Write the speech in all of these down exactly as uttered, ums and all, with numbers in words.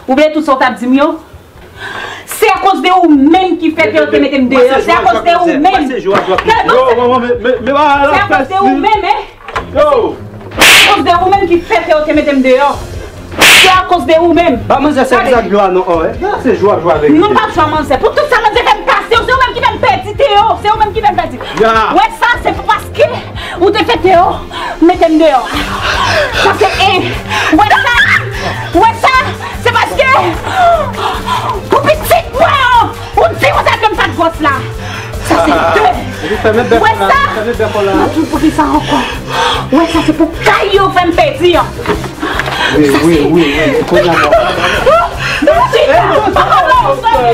Ou bliye tout sa w t ap di m yo? Se akoz de ou menm ki fè Théo te mete m deyò. Se akoz de ou menm. Yo, manman, men, men, men, se akoz de ou menm, hein? Yo! Se akoz de ou menm ki fè Théo te mete m deyò. Se akoz de ou menm. Ba manzè sèvis ak dlo a non, oh, eh. Gade se jwa, jwa avèk li. Nou p ap jwe manzè. Pou tout sa manzè fè m pase, se ou menm ki fè m pèdi Théo. Se ou menm ki fè m pèdi. Ou wè sa, se pou paske ou te fè Théo mete m deyò. Sa se, eh, ou wè sa, ou wè sa, se paske pou pitit mwen an, ou di konsa ke m pa t gwòs la. Sa se de. Ou wè sa? Nan tout pou ki sa ankò. Ou wè sa, se pou kay yo fè m pèdi an. Wi, wi, wi, wi, kounye a mwen. Poko wè w, sòry.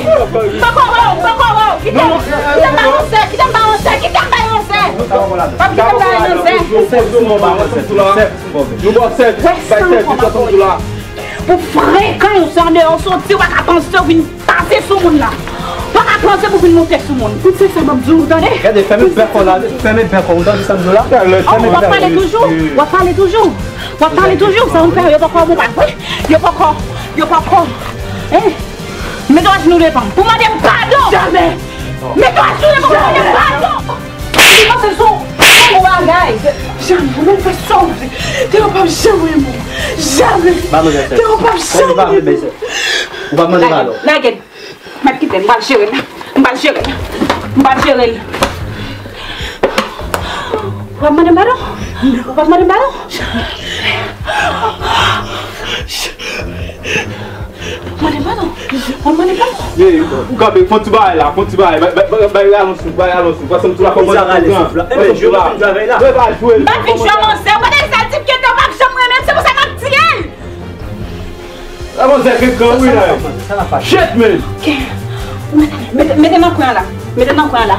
Poko wè w, poko wè w. Kite m, kite m bay yon sè, kite m bay yon sè, kite m bay yon sè. Kite m bay yon sè. Nou ba w sèvis, bay sèvis, bay sèvis, bay sèvis. Pou frekan w se andeyò w soti, w pa ka panse w vin pase sou moun la. W pa ka panse pou vin monte sou moun. Tout se sa m ap di w, tande? Gade, fèmen bèk ou la, fèmen bèk ou, ou tande sa m di w la? Fèmen bèk ou. W ap pale toujou, w ap pale toujou. W ap pale toujou, sa w fè, yo poko bon pa vre. Yo poko, yo poko. Eh, mete w ajenou devan m pou mande m padon. Jamè. Mete w ajenou devan m pou mande m padon. Li panse sou yon bon bagay. Jamè, ou menm fè sa w vle. Théo p ap janm renmen w. Jamè. Théo p ap janm renmen w. Ou pa mande padon. Lage l. Mèt kite l, m pral jere l. M pral jere l. M pral jere l. Ou ap mande m padon? Ou ap mande m padon? Mande m padon. Ou ap mande m padon? Ye, ou kanpe, fè yon ti bagay la, fè yon ti bagay. Bay, bay, bay, bay ralons ou, bay ralons ou. Paske m tou la fè mwen ti pran. Mwen pa jwe. M pa fin jwe manzè. Ou pa tande sa l di m ke Théo p ap janm renmen m, se pou sa m ap tiye l. La manzè gen gran wi la. Shit, man. Mete, mete nan kwen an la. Mete nan kwen an la.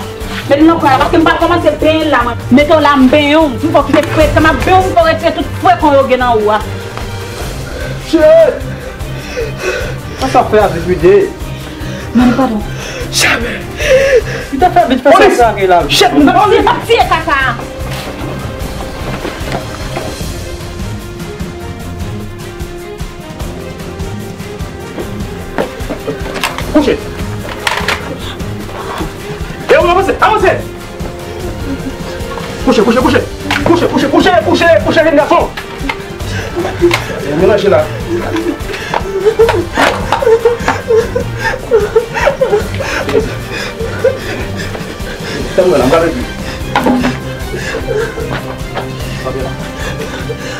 Mete nan kwen an la, paske m pral kòmanse benyen l la, mwen. Mete w la, m benyen w. M fè w kite frekan, m ap benyen w, m fè w retire tout frekan yo gen nan ou a. Shit. Sa sa fè avèk ide? Mande padon. Jamè. Li ta fè vit fè sa sa gen la. Shit, m ap tiye, m ap tiye kaka a. Kouche. E ou avanse, avanse. Kouche, kouche, kouche. Kouche, kouche, kouche, kouche, kouche, jèn gason. Melanje la. Tann mwen la, m pral regle.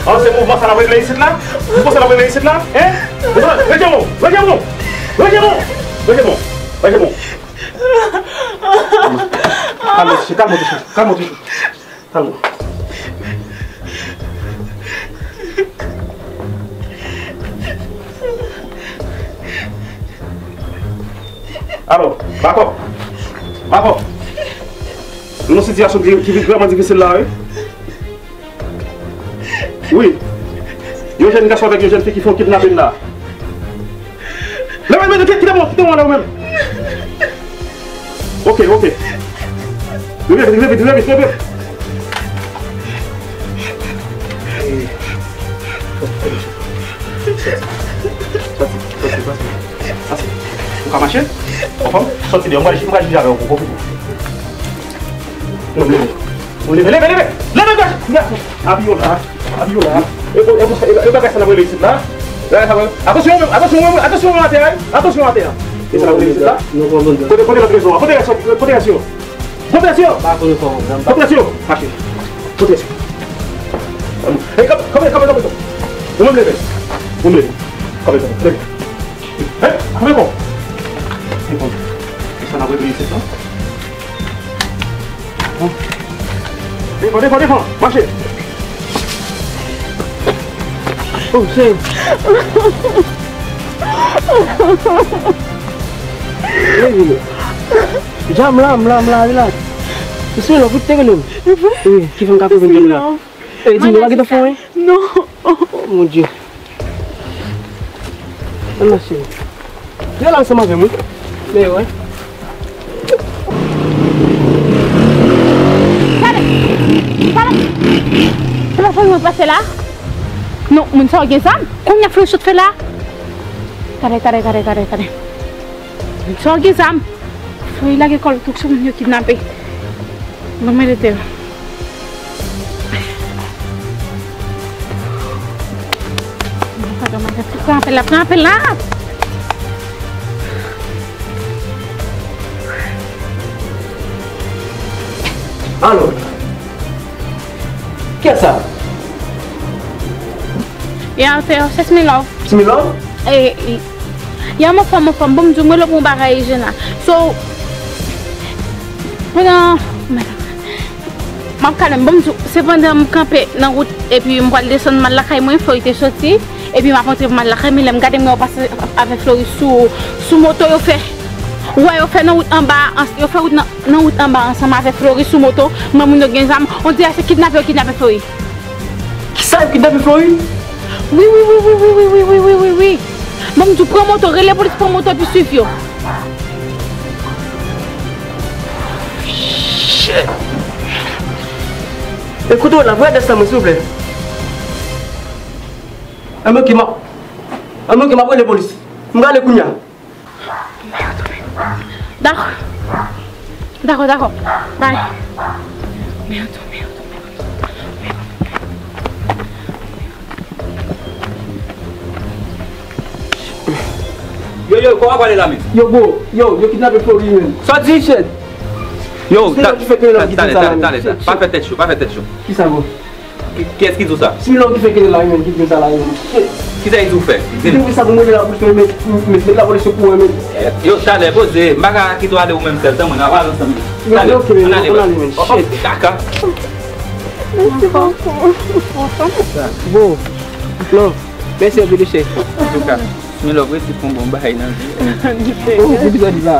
An, se mouvman sa n ap regle isit la? Ou panse n ap regle isit la? Hein? Ou panse, rete bon, rete bon, rete bon, rete bon, rete bon. Kalme, kalme, kalme, kalme. Alò, bakò. Bakò. Nou nan sitiyasyon ki, ki vrèman difisil la, wi. Wi. Yon jèn gason avèk yon jèn fi ki fè yon kidnapin la. Leve, leve, kite, kite mwen, kite mwen la ou menm. Ok, ok. Leve vit, leve vit, leve vit, leve vit. Sòti, sòti, sòti. Sòti. Ou ka mache? Anfòm? Sòti deyò. Mwen, mwen jije avè w pou, pou, pou. Leve, leve, leve, leve! Leve, gason! Apiye w la, apiye w la. E, e, e, e, e bagay sa n ap rele isit la. Bagay sa, atansyon, atansyon, atansyon atè a, atansyon atè a. E sa n ap rele isit la. Kote, kote lòt rezon an? Kote rès yo? Kote rès yo? Kote rès yo? Kote rès yo? Mache. Kote rès yo? E, kanpe, kanpe, kanpe, kanpe. Ou menm leve. Ou menm leve. Kanpe, kanpe, leve. Hey, kanpe kò. Kanpe kò. E sa n ap rele isit la. Devan, devan, devan. Mache. Oh, se. Leve. Ja, m la, m la, m la, relax. Se lòv ou te rele m. Wi, ki fè m ka kouvri m la. E di m, ou pa gentan fon, wi? Non. Oh, mon Dieu. Ann mache. Yo la ansanm avè m, wi. Men yo, wi. Gade! Gade! Se pa fè mwen pase la? Non, moun sa yo gen zam. Kounye a fè yo sot fè la? Tande, tande, tande, tande, tande. Sa w gen zam? Fò w lage kò l tou sou moun yo kidnape. Ban mwen rete la. Pran apèl la, pran apèl la. Alo. Kiyès sa? Ya, se, se Smilov. Smilov? E, e, ya, mon fanm, mon fanm, bon, m di w, mwen lè pou yon bagay, Jena. So, pandan, m ap kalme, bon, m di w, se pandan m kanpe nan wout, epi m pral desann, m al lakay mwen, Flori te soti, epi m ap antre pou m al lakay, men lè m gade, m wè yo pase avèk Flori sou, sou moto, yo fè, wè, yo fè nan wout anba, an, yo fè wout nan, nan wout anba ansanm avèk Flori sou moto, m wè moun yo gen zam, on dirè se kidnape yo kidnape Flori. Kisa yo kidnape Flori? Wi, wi, wi. Bon, m di w pran moto, rele polis, pran moto epi swiv yo. Shit. E kote w la, voye adrès la mwen, silvouplè. An oke, m ap, an oke, m ap rele polis. M prale kounye a. Dakò. Dakò, dakò. Bay. Mèd, mèd, mèd, mèd. Yo, yo, kòman w ap pale la menm? Yo, bro, yo, yo kidnape Flori menm. Sa w di? Shit. Yo, ta-, ta-, talè, talè, talè, talè. Pa fè tèt cho, pa fè tèt cho. Kisa, bro? Ki, kiyès ki di w sa? Smilov ki fè kele la, wi, menm, ki di m sa la, wi, menm. Shit. Kisa li di w fè? Di m. Li di m sa pou m rele lapolis, men, men, men, men lapolis yo pou mwen, men. Yo, talè, poze, m pa ka kite w ale ou menm sèl, tann mwen, n a pale ansanm. Talè, ok, men, ann ale, ann ale, men. Oh, oh, shit. Kaka. Mèsi bokou. Bon, love. Mèsi anpil, chè. Antouka, Smilov resi fè yon bon bagay nan vi. Oh, pou ki sa di sa?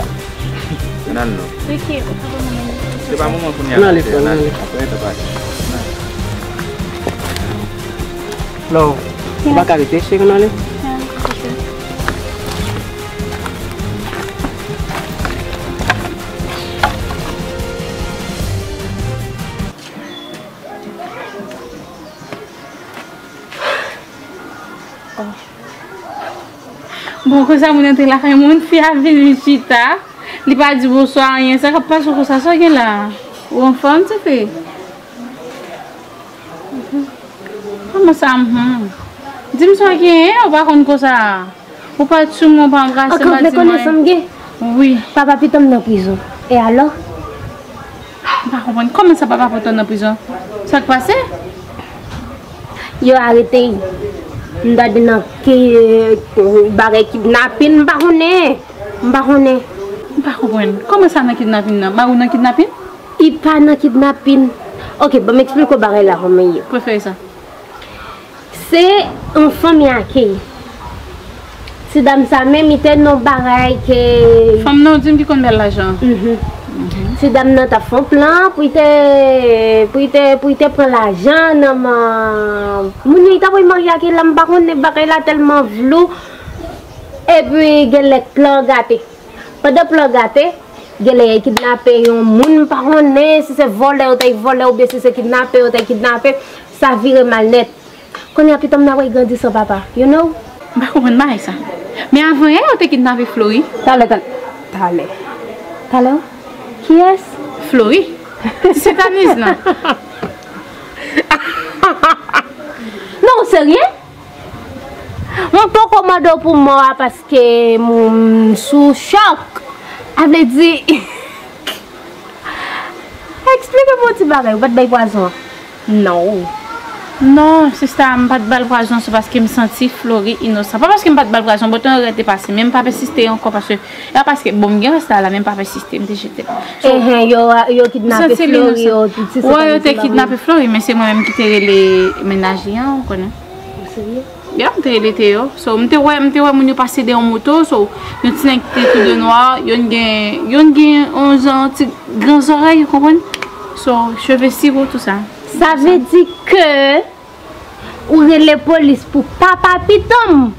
Nan non. Se ki, se pa moman pou nou. Ann ale, frè, ann ale. Apre, ann ale. Non, ou pa ka rete, cheri, ann ale. Bon, konsa moun antre lakay moun, fi a vin, vin chita. Li pa di bonswa, anyen. Sa k ap pase konsa? Sa w gen la? Ou anfòm, tifi? Kòman sa, hmm? Di m sa w genyen, ou pa konn konsa. Ou pa tchou mwen, ou pa anbrase m, pa di mwen. Ankò, ou vle konnen sa m gen? Wi. Papa pitit m nan prizon. E alò? M pa konprann. Kòman sa papa pitit w nan prizon? Sa k pase? Yo arete l. M ta di nan ki, bagay kidnapin, m pa konnen. M pa konnen. M pa konprann. Kòman sa nan kidnapin nan? Mari w nan kidnapin? Li pa nan kidnapin. Ok, ban m eksplike w bagay la kòman l ye. Prefere sa. Se yon fanmi ake. Ti dam sa menm, li te nan bagay ke. Fanm nan, w di m ki konn bèl lajan. Mhm. Mhm. Ti dam nan t ap fè yon plan pou li te, pou li te, pou li te pran lajan nan men moun yo, li t ap voye marye ake la, m pa konnen, bagay la tèlman flou. Epi, genlè plan gate. Pandan plan gate, genlè yo kidnape yon moun, m pa konnen si se vòlè yo te vòlè oubyen si se kidnape yo te kidnape. Sa vire mal nèt. Kounye a pitit m nan pral grandi san papa, you know? M pa konprann bagay sa. Men avan yè yo te kidnape Flori. Talè, talè. Talè? Talè? Kiyès? Flori. Ti Setaniz nan. Non, ou serye? Mwen poko mande w pou mò a paske m, m sou chòk. A vle di, eksplike m yon ti bagay, ou pa t bay pwazon an? Non. Non, sista, m pa t ba l pwazon, se paske m santi Flori inosan. Pa paske m pa t ba l pwazon, bon, tan yo rete pase, men m pa pèsiste ankò paske, e pa paske, bon, m gen rès la, la, men m pa pèsiste, m te jete l. So, ehen, yo, yo kidnape Flori, yo, ti Setaniz la. Wè, yo te kidnape Flori, men se mwen menm ki te rele mennaj li an, ou konnen. Ou serye? Ya, m te rele Teo. So, m te wè, m te wè moun yo pase dèyè yon moto. So, yon ti nèg ki te tou de nwa, youn gen, youn gen yon jan ti gran zòrèy, ou konprann? So, cheve siro, tout sa. Sa vle di ke ou rele polis pou papa pitit m?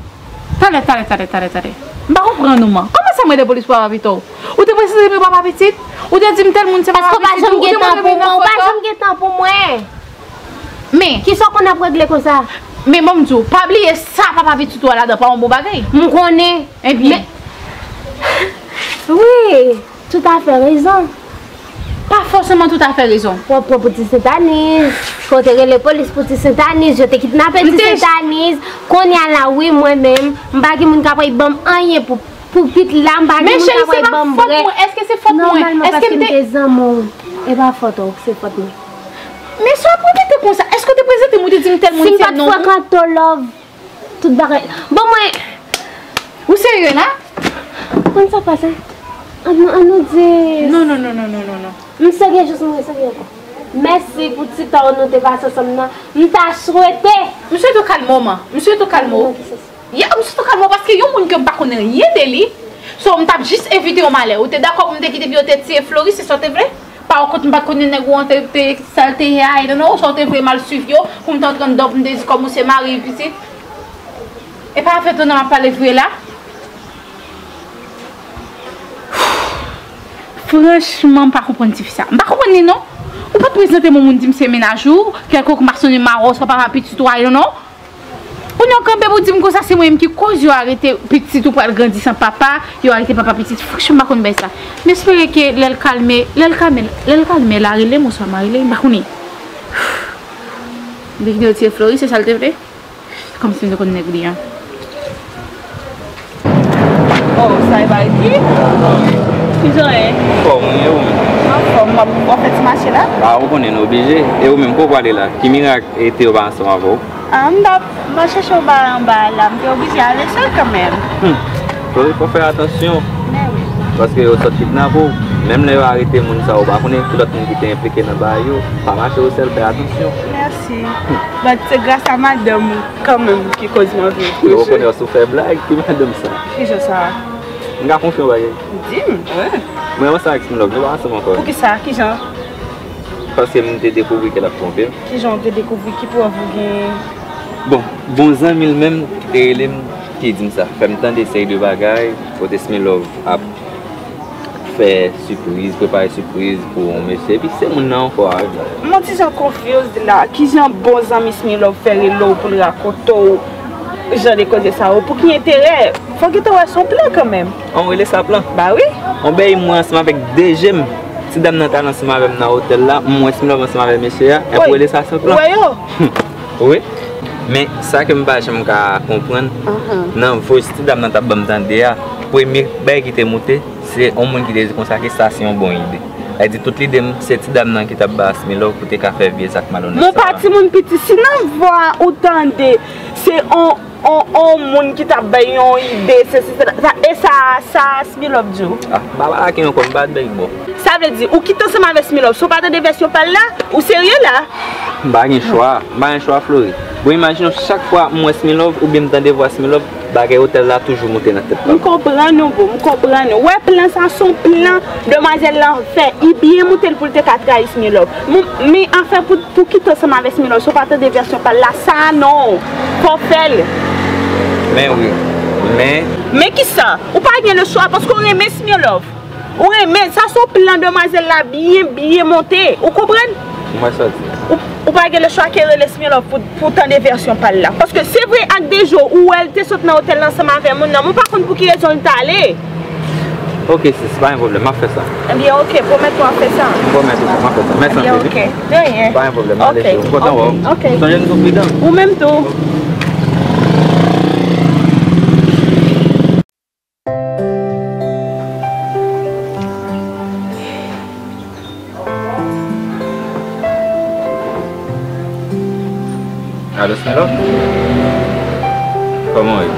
Talè, talè, talè, talè, talè. M pa konprann ou, man. Kòman sa m rele polis pou papa pitit w? Ou te presize m papa pitit? Ou te di m tèl moun se papa pitit ou? Ou te montre m nan foto? Paske w pa janm gen tan pou mwen, ou pa janm gen tan pou mwen. Men. Kisa w konn ap regle konsa? Men bon, m di w, pa bliye sa papa pitit ou a ladan pa yon bon bagay. M konnen. Ebyen. Men, wi, toutafè rezon. Pa fòseman toutafè rezon. W ap pran pou Ti Sentaniz. Ke w te rele polis pou Ti Sentaniz, yo te kidnape Ti Sentaniz. Kounye a la, wi, mwen menm, m pa gen moun k ap ban m anyen pou, pou pit la, m pa gen moun k ap ban m brè. Men cheri, se pa fòt mwen. Èske se fòt mwen? Nòmalman, paske m te zanmi w. E pa fòt ou, se fòt mwen. Men sa w ap repete konsa? Èske w te prezante m, ou te di m tèl moun se non mwen? Si m pa t frekante w, love, tout bagay. Bon, mwen. Ou serye la? Konn sa k pase? An nou, an nou di. Non, non, non, non, non, non, non. M serye, jis mwen serye ankò. Mèsi pou ti tan nou te pase ansanm nan. M ta swete. M swete w kalme w, man. M swete w kalme w. Ya, m swete w kalme w paske yon moun ke m pa konn anyen de li. So, m t ap jis evite yon malè. Ou te dakò pou m te kite pou yo te tiye Floris, se sa w te vle? Pa w kont m pa t konnen nèg ou an te, te, sa l te ye a, I don't know, sa w te vle m al swiv yo, pou m te antre anndan, pou m te di kòm ou se mari pitit. E pa avè Donna m ap pale vre la? Franchman, m pa konprann tifi sa. M pa konprann li non. Ou pa t prezante m yon moun di m se mennaj ou, kèlkonk m pa sonnen mari w, swa papa pitit ou, I don't know. Kounye a w kanpe pou di m konsa se mwen menm ki koz yo arete pitit ou pral grandi san papa, yo arete papa pitit. Franchman, m pa konn bay sa. M espere ke lè l kalme, lè l kalme, lè l kalme la, rele m oswa m a rele, m pa konnen. Li vin retire Floris, se sa l te vle? Kòmsi m te konn nèg li an. Oh, sa e bagay ki? Kijan w ye? Anfòm, wi, e ou menm? Anfòm, w ap, w ap fè ti mache la? A, ou konnen nou oblije. E ou menm, kote w prale la? Ki mirak e te yo pa ansanm avè w? A, m t ap, m ap chèche yon bagay anba a la, m te oblije ale sèl kanmenm. Hmm. Flori, fò w fè atansyon. Men wi. Paske yo sot kidnape w. Menm lè yo arete moun sa yo, ou pa konnen ki lòt moun ki te enplike nan bagay yo. Pa mache ou sèl, fè atansyon. Mèsi. Hmm. But se gras a madanm ou kanmenm ki koz mwen vin. Yo konnen w sou fè blag, ki madanm sa? Kijan sa? M ka konfye yon bagay? Di m, wi. Mwen ansanm ak Smilov, nou pa ansanm ankò. Poukisa? Kijan? Paske m te dekouvri ke l ap twonpe m. Kijan w te dekouvri? Ki prèv ou gen? Bon, bon zanmi l menm ki te rele m, ki di m sa. Fè m tande seri de bagay, kote Smilov ap fè sipriz, prepare sipriz pou yon mesye, epi se moun nan ankò a. M yon ti jan confused la. Kijan bon zanmi Smilov fè rele w pou l rakonte w jan de koze sa yo? Pou ki enterè? Fò w gentan wè se yon plan kanmenm. An, w rele sa plan? Ba wi. On bèy mwen ansanm avèk de je m. Ti dam nan t al ansanm avè m nan otèl la, m wè Smilov ansanm avè mesye a, epi w rele sa se plan? Ou wè yo? Wi. Men sa ke m pa janm ka konprann, nan voice ti dam nan t ap ban m tande a, premye bagay ki te moute, se yon moun ki te di konsa ke sa se yon bon ide. Sa di tout lide m, se ti dam nan ki t ap ba Smilov pou te ka fè vye zak malonèt sa. Mon pa timoun piti, si nan vwa ou tande, se yon on, on moun ki t ap bay yon ide, se, se, se, sa, e sa, sa Smilov di w? Ah, m pa pale ak yon kòm bad bèy bò. Sa vle di, ou kite ansanm avè Smilov, si w pa tande vèsyon pa l la, ou serye la? M pa gen chwa, m pa gen chwa, Flori. Bon, imajine w, chak fwa m wè Smilov oubyen m tande vwa Smilov, bagay otèl la toujou moute nan tèt pa m. M konprann ou, boo, m konprann ou. Wè plan sa, se yon plan demwazèl la fè. Li byen moute l pou l te ka trayi Smilov. M, men afè pou Pou kite ansanm avè Smilov, si w pa tande vèsyon pa l la, sa a non. Fò w fè l. Men wi. Men. Men kisa? Ou pa gen le chwa paske w renmen Smilov. Ou renmen, sa se yon plan demwazèl la byen, byen monte. Ou konprann? M wè sa w di. Ou, ou pa gen le chwa ke rele Smilov pou, pou w tande vèsyon pa l la. Paske se vre ak de je w, ou wè l te sot nan otèl la ansanm avè moun nan, men w pa konn pou ki rezon l t ale. Ok, sis, pa gen pwoblèm, m ap fè sa. Ebyen, ok, pwomèt mwen w ap fè sa. M pwomèt ou sa, m ap fè sa. Mèsi anpil, wi. Ebyen, ok. De rien. Pa gen pwoblèm, ale, cheri. M kontan wè w. Ok. Sonje nou tou pridan. Ou menm tou. Alo, Smilov? Kòman w ye?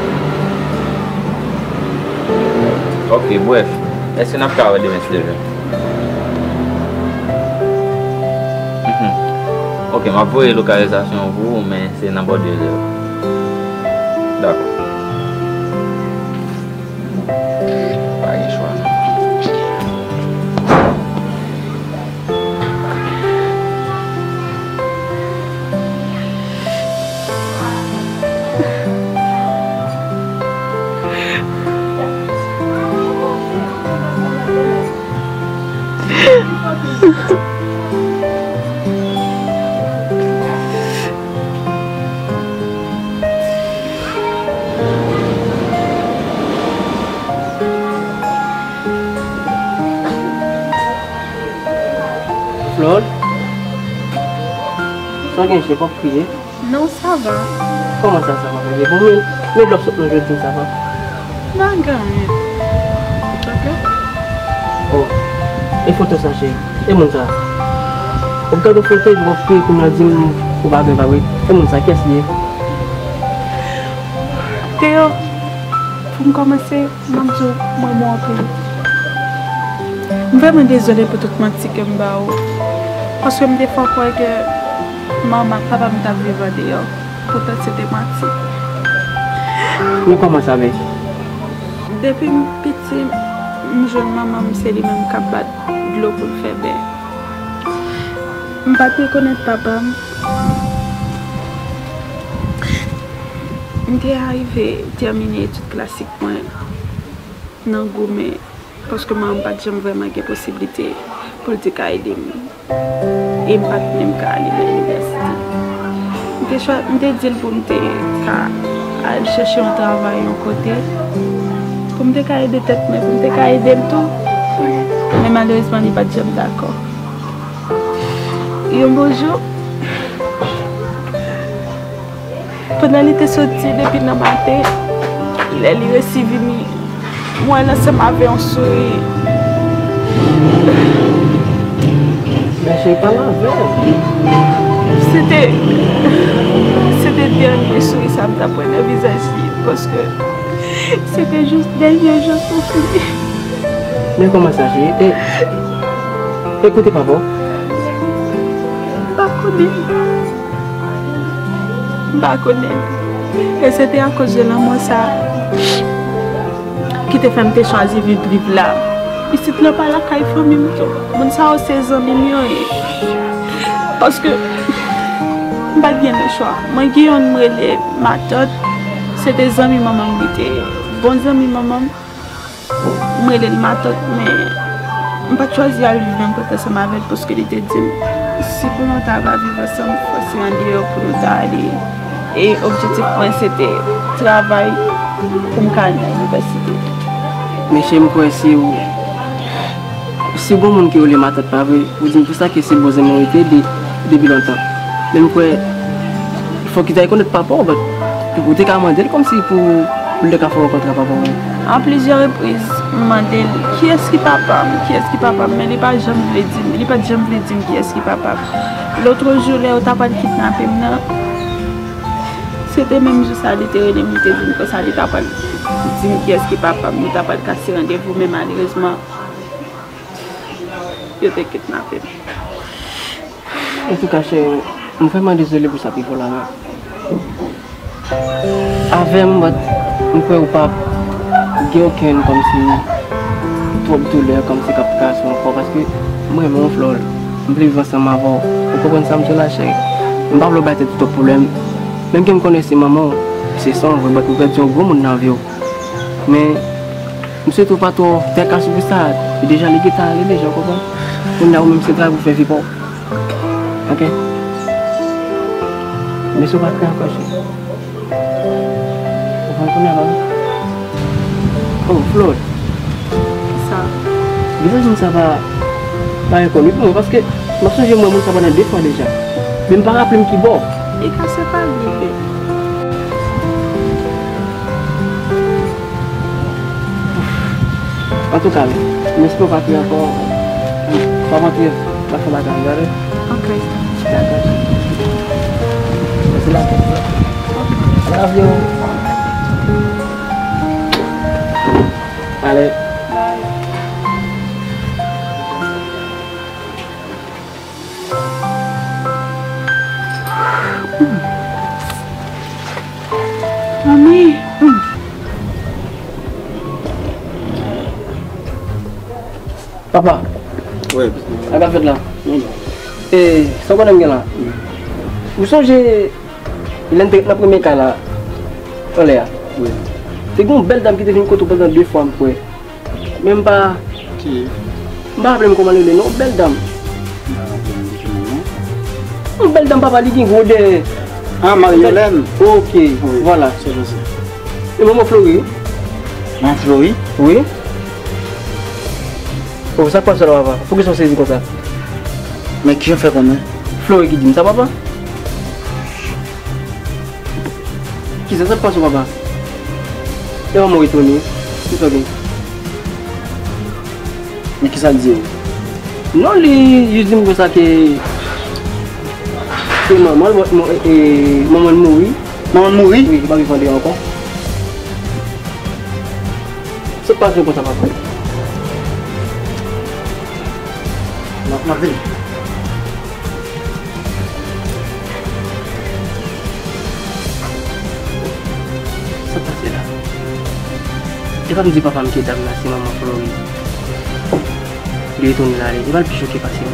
Ok, brèf, èske n ap ka wè demen, silvouplè? Mhm. Ok, m ap voye lokalizasyon an pou ou, men se nan bò de zè. Dakò. Pa gen chwa non. Mwen gen je, pap kriye. Non, sa va. Kòman sa, sa va, bebe? Bon, men, men dlo ap sot nan je w, di m sa va. Nan gen anyen. Ok. Oh, e foto sa, cheri? E moun sa? W ap gade yon foto epi w ap kriye kounye a di m ou pa gen pa vre. E moun sa, kiyès li ye? Teo, pou m kòmanse, m ap di w, m renmen w anpil. M vrèman dezole pou tout manti ke m ba ou. Paske m te fè w kwè ke manman ak papa m t ap viv andeyò. Poutan se te manti. Men kòman sa, bebe? Depi m piti, m jwenn manman m, se li menm k ap bat dlo pou l fè bè. M pa t rekonèt papa m. M te arive tèmine etid klasik mwen nan goumen, paske manman m pa t janm vrèman gen posiblite pou l te ka ede m. E m pa t menm ka ale nan inivèsite. M te chwa-, m te di l pou m te ka al chèche yon travay yon kote, pou m te ka ede tèt mwen, pou m te ka ede l tou. Men malerezman, li pa t janm dakò. Yon bon jou, pandan li te soti depi nan maten, lè li resi vini, m wè l ansanm avè yon souri. Men cheri, pale avè m. Se te, se te dènye souri sa m t ap wè nan vizaj li, paske se te jis dènye jou soufri. Men kòman sa, cheri? E, e kote papa w? M pa konnen. M pa konnen. E se te akoz de lanmò sa ki te fè m te chwazi vin viv la. Isit la pa lakay fanmi m tou. Moun sa yo se zanmi m yo ye. Paske m pa t gen lechwa. Mwen gen yonn m rele matant. Se te zanmi manman m li te ye. Bon zanmi manman m. M rele l matant, men m pa t chwazi al viv menm kote ansanm avè l, paske li te di m, si pou nou ta va viv ansanm, fò se andeyò pou nou ta ale. E objektif mwen, se te travay pou m ka al nan inivèsite. Men cheri, m kwè si w, si w gon moun ke w rele matant, pa vre, ou di m konsa ke se bon zanmi w te de, depi lontan. Men m kwè, fòk li ta rekonèt papa w, but ou te ka mande l kòmsi pou, pou l te ka fè w rankontre papa w. A plizyè repriz, m mande l, "Kiyès ki papa m? Kiyès ki papa m?" Men li pa janm vle di m, li pa t janm vle di m kiyès ki papa m. Lòt jou, lè yo ta pral kidnape m nan, se te menm jou sa, li te rele m, li te di m konsa li ta pral di m kiyès ki papa m, nou ta pral kase randevou, men malerezman, yo te kidnape m. Antouka, cheri, m vrèman dezole pou sa k rive w la, men avè m, but m kwè ou p ap gen okenn kòmsi twòp doulè, kòmsi k ap ka sou yon kò, paske m renmen w, Flore. M vle viv ansanm avè w. Ou konprann sa m di w la, cheri? M pa vle w bay tèt ou twòp pwoblèm. Menm ke m konnen se manman w, se san w vre, but ou pèdi yon granmoun nan vi w. Men, m swete w pa twò fè ka sou pou sa. Li deja, li gentan ale deja, w konprann? Kounye a, ou menm, se travay pou fè vi pa w. Ok? Men si w pa kreye ankò, cheri. Ou konprann kounye a la, wi? Oh, Flore. Kisa? Vizaj moun sa pa, pa enkoni pou mwen, paske m ap sonje m wè moun sa pandan de fwa deja. Men m pa raple m ki bò. E ka se pa l, bebe. Antouka, m espere w pa kriye ankò. Pa mante, m ap fè bagay, gade. Ok. Dakò. Mèsi la. Love you. Ale. Manmi. Papa. Wi. Sa k ap fèt la? E, sa w konnen m gen la? Ou sonje lè n te nan premye kay la, anlè a? Wi. Te gen yon bèl dam ki te vin kote w pandan de fwa, m kwè. Men m pa. Ki? M pa raple m kòman l rele non, bèl dam. M pa raple m di ki non. Yon bèl dam, papa, li gen gwo dèyè. Ah, Maryolène. Ok, wi, vwala. Se konsa. E manman Flori? Manman Flori? Wi. Oh, sa k pase la, papa? Poukisa w sezi konsa? Men kijan w fè konnen? Flori ki di m sa, papa. Kisa sa pase w, papa? E manman w etone. Kisa w gen? Men kisa l di w? Non, li jis di m konsa ke ke manman l, e, manman l mouri. Manman l mouri? Wi, li pa viv ankò. Se pa vre konsa, papa. M ap, m ap vini. Sa k pase la? E pa m di papa m ke dam nan se manman Flori. Li etone l ale. E pa l pi choke pase m.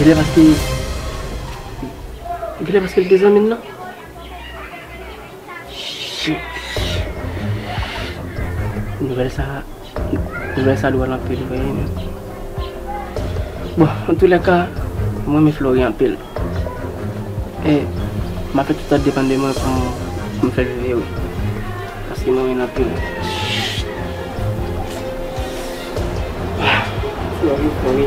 Genlè paske, genlè paske l te zanmi l nan. Shit. Nouvèl sa, nouvèl sa dwòl anpil vre, wi, men. Bon, antoulèka, mwen renmen Flori anpil. E m ap fè tout sa k depann de mwen pou m, pou m fè l vre, wi. Paske mwen renmen l anpil. Flori, Flori.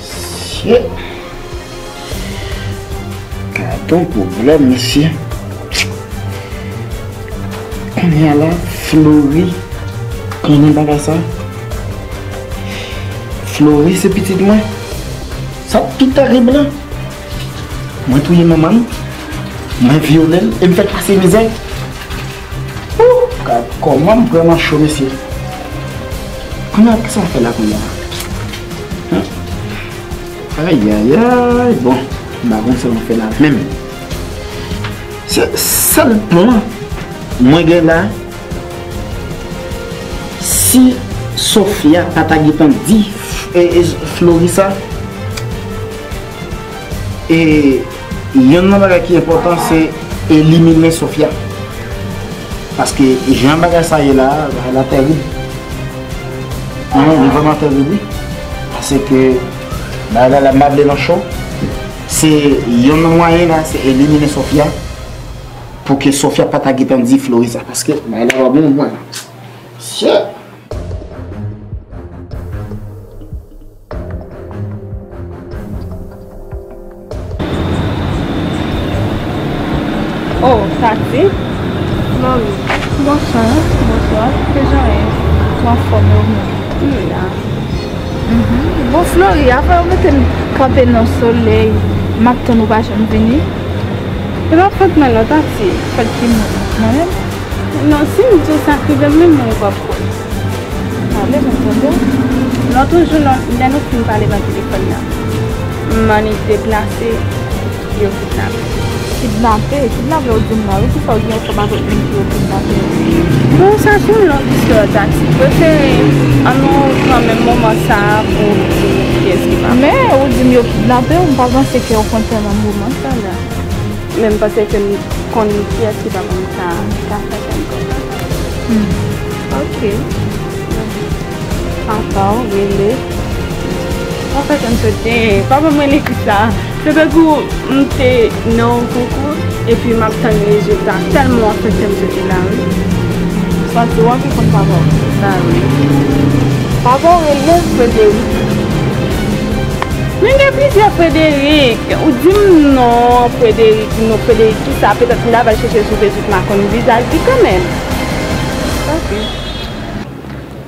Shit. Gadon pwoblèm, mesye. Kounye a la, Flori konnen bagay sa. Flori se pitit mwen. Sa tou terib la. Mwen touye manman l, mwen vyole l, e m fè l pase mizè. Ou, gad kòman m vrèman cho, mesye. Kounye a, kisa m fè la kounye a? Hen? Ayayay, bon, m pa konn sa m fè la menm. Se sèl plan mwen gen la, si Sofia pa ta gentan di, e, e, Flori sa, e, yonn nan bagay ki enpòtan, se elimine Sofia. Paske jan bagay sa ye la, bagay la tèrib. Non, li vrèman tèrib, wi. Paske bagay la, la, m pa vle nan cho. Se yonn nan mwayen la, se elimine Sofia. Pou ke Sofia pa ta gentan di Flori sa. Paske bagay la pa bon pou mwen. Shit. Oh, Tati. Flori. Bonswa. Bonswa. Kijan w ye? Ou anfòm, ou menm? M la. Mhm. Bon, Flori, avan yo mete m kanpe nan solèy, m ap tann ou pa janm vini. E pa fòt mwen non, Tati. Fòt ki mwen? Mwen menm? Non, si m di w sa k rive m menm, ou p ap kwè. Pale, mwen tande w. Lòt jou, lè nou fin pale nan telefòn nan, m annik deplase, yo kidnape. Kidnape? Kidnape ou di m la, wi, kisa w gen ansanm avèk moun ki yo kidnape yo? Bon, sa se yon long istwa, Tati. Prefere, ann nou pran menm moman sa a pou w di m kiyès ki pa. Men, ou di m yo kidnape w, m pa panse ke w konn tèlman moman sa la. Men m panse ke m konn kiyès ki papa m ka, ka fè kè m kontan. Hmm. Ok. Papa w rele. Sa fè kè m sote. Papa m rele kisa? Se tankou m te nan yon konkou, epi m ap tann rezilta. Tèlman w ap fè kè m sote la, wi. Sa di w anvi konn papa w. Ba wi. Papa w rele Frederic. Men gen plizyè Frederic. Ou di m non, Frederic, non, Frederic kisa? Petèt m ta pral chèche sou Facebook, m a konn vizaj li kanmenm. Ok.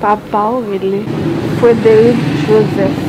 Papa w rele Frederic Joseph.